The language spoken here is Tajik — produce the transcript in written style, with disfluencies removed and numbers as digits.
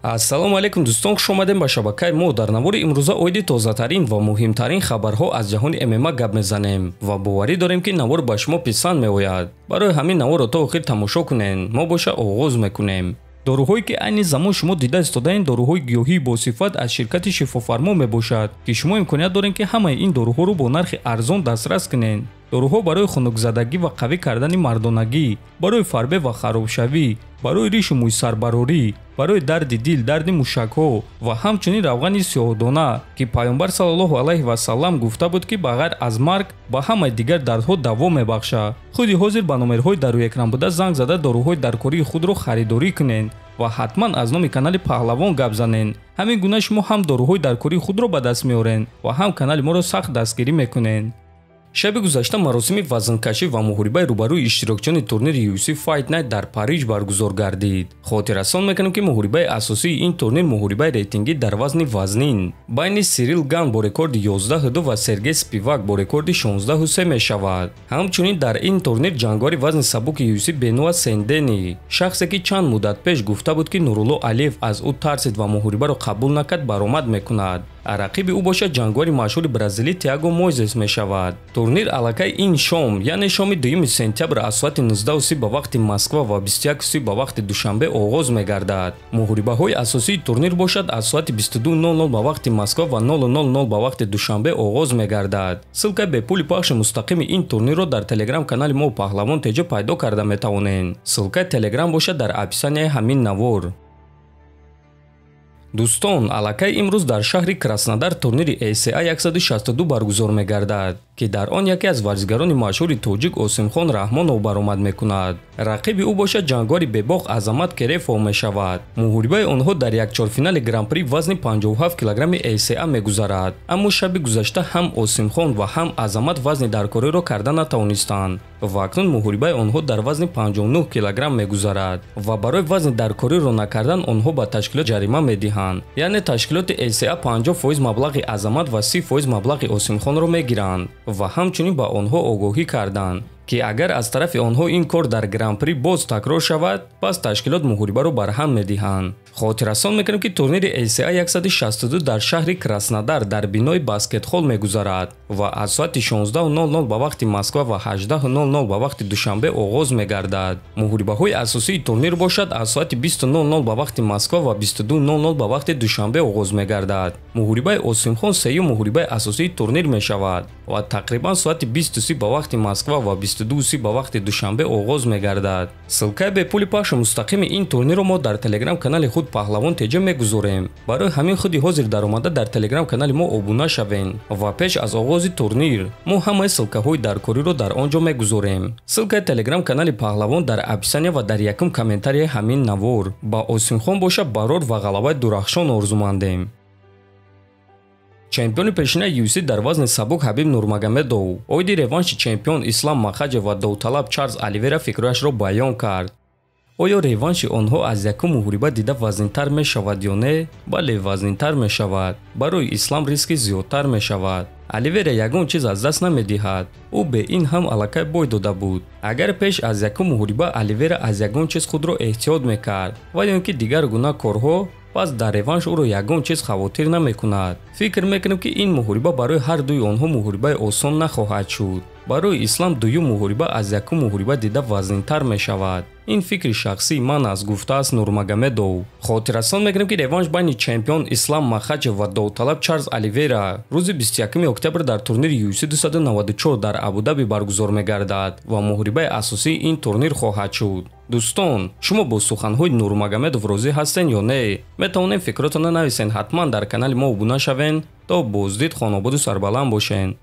Ассалому алайкум дӯстон, хуш омадем ба шабакаи мо. Дар навори имрӯза оиди тозатарин ва муҳимтарин хабарҳо аз ҷаҳони ММА гап мезанем ва боварӣ дорем, ки навор ба шумо писанд меояд. Барои ҳамин наворро то охир тамошо кунед. Мо боша оғоз мекунем. Доруҳое ки айни замон шумо дида истодаед, доруҳои гиёҳии босифат аз ширкати Шифофармо мебошад, ки шумо имконият доред, ки ҳамаи ин доруҳоро бо нархи арзон дастрас кунед. Доруҳо барои хунукзадагӣ ва қавӣ кардани мардонагӣ, барои фарбе ва харобшавӣ, барои ришу мӯйсарбарорӣ, барои дарди дил, дарди мушакҳо ва ҳамчунин равғани сиёҳдона, ки Пайғамбар саллаллоҳу алайҳи васаллам гуфта буд, ки ба ғайр аз марг ба ҳамаи дигар дардҳо даво мебахшад. Худи ҳозир ба номерҳои дар рӯи экран буда занг зада доруҳои даркории худро харидорӣ кунед ва ҳатман аз номи канали Паҳлавон гап занед. Ҳамин гуна шумо ҳам доруҳои даркории худро ба даст меоред ва ҳам канали моро сахт дастгирӣ мекунед. Шаби гузашта маросими вазнкашӣ ва муҳорибаи рӯбарӯи иштирокчиёни турнири UFC Fight Night дар Париж баргузор гардид. Хотиррасон мекунем, ки муҳорибаи асосии ин турнир муҳорибаи рейтингӣ дар вазни вазнин байни Сирил Ган бо рекорди 11-2 ва Сергей Спивак бо рекорди 16-3 мешавад. Ҳамчунин дар ин турнир ҷанговари вазни сабуки UFC Бенуа Сендени, шахсе ки чанд муддат пеш гуфта буд, ки Нурулло Алиев аз ӯ тарсид ва муҳорибаро қабул накард, баромад мекунад. Рақиби ӯ бошад ҷанговари машҳури бразилӣ Тиаго Мойзес мешавад. Турнир аллакай ин шом, яъне шоми 2 сентябр аз соати 19:30 ба вақти Москва ва 21:30 ба вақти Душанбе оғоз мегардад. Муҳорибаҳои асосии турнир бошад аз соати 22:00 ба вақти Москва ва 00:00 ба вақти Душанбе оғоз мегардад. Ссылкаи бепули пахши мустақими ин турнирро дар телеграм-канали мо Паҳлавон ТЖ пайдо карда метавонед. Ссылкаи телеграм бошад дар описанияи ҳамин навор. Дӯстон, аллакай имрӯз дар шаҳри Краснодар турнири ACA 162 баргузор мегардад, ки дар он яке аз варзигарони машҳури тоҷик Осимхон Раҳмонов баромад мекунад. Рақиби ӯ бошад ҷанговари бебоқ Азамат Керефов мешавад. Муҳорибаи онҳо дар якчорфинали гран-при вазни 57 килограмми ACA мегузарад. Аммо шаби гузашта ҳам Осимхон ва ҳам Азамат вазни даркориро карда натавонистанд ва акнун муҳорибаи онҳо дар вазни 59 килограмм мегузарад ва барои вазни даркориро накардан онҳо ба ташкилот ҷарима медиҳанд. Яъне ташкилоти ACA 50% маблағи Азамат ва 30% маблағи Осимхонро мегиранд ва ҳамчунин ба онҳо огоҳӣ карданд, ки агар аз тарафи онҳо ин кор дар гран-при боз такрор шавад, пас ташкилот муҳорибаро барҳам медиҳанд. Хотиррасон мекунем, ки турнири ACA 162 дар шаҳри Краснодар дар бинои баскетҳол мегузарад ва аз соати 16:00 ба вақти Москва ва 18:00 ба вақти Душанбе оғоз мегардад. Муҳорибаҳои асосии турнир бошад аз соати 20:00 ба вақти Москва ва 22:00 ба вақти Душанбе оғоз мегардад. Муҳорибаи Осимхон сеюм муҳорибаи асосии турнир мешавад ва тақрибан соати 20:30 ба вақти Москва ва 22:30 ба вақти Душанбе оғоз мегардад. Ссылкаи бепули пахши мустақими ин турнирро мо дар телеграм-канали худ Паҳлавон ТЖ мегузорем. Барои ҳамин худи ҳозир даромада дар телеграм-канали мо обуна шавед ва пеш аз оғози турнир мо ҳамаи ссылкаҳои даркориро дар он ҷо мегузорем. Ссылкаи телеграм-канали Паҳлавон дар описания ва дар якум комментарияи ҳамин навор. Ба Осимхон боша барор ва ғалабаи дурахшон орзумандем. Чемпиони пешинаи UFC дар вазни сабук Ҳабиб Нурмагомедов оиди реванши чемпион Ислам Махачев ва довталаб Чарлз Оливера фикрҳояшро баён кард. Оё реванши онҳо аз якум муҳориба дида вазнинтар мешавад ё не? Бале, вазнинтар мешавад. Барои Ислам риски зиёдтар мешавад. Оливера ягон чиз аз даст намедиҳад. Ӯ бе ин ҳам аллакай бой дода буд. Агар пеш аз якум муҳориба Оливера аз ягон чиз худро эҳтиёт мекард ва ё ин ки дигар гуна корҳо, пас дар реванш ӯро ягон чиз хавотир намекунад. Фикр мекунем, ки ин муҳориба барои ҳар дуи онҳо муҳорибаи осон нахоҳад шуд. Барои Ислам дуюм муҳориба аз якум муҳориба дида вазнинтар мешавад. Ин фикри шахсии ман аст, гуфтааст Нурмагомедов. Хотиррасон мекунем, ки реванш байни чемпион Ислам Махачев ва довталаб Чарлз Оливера рӯзи 21 октябр дар турнири UFC 294 дар Абудаби баргузор мегардад ва муҳорибаи асосии ин турнир хоҳад шуд. Дӯстон, шумо бо суханҳои Нурмагомедов розӣ ҳастед ё не? Метавонем фикротонро нависен. Ҳатман дар канали мо обуна шавен, то боздид хонободу сарбаланд бошен.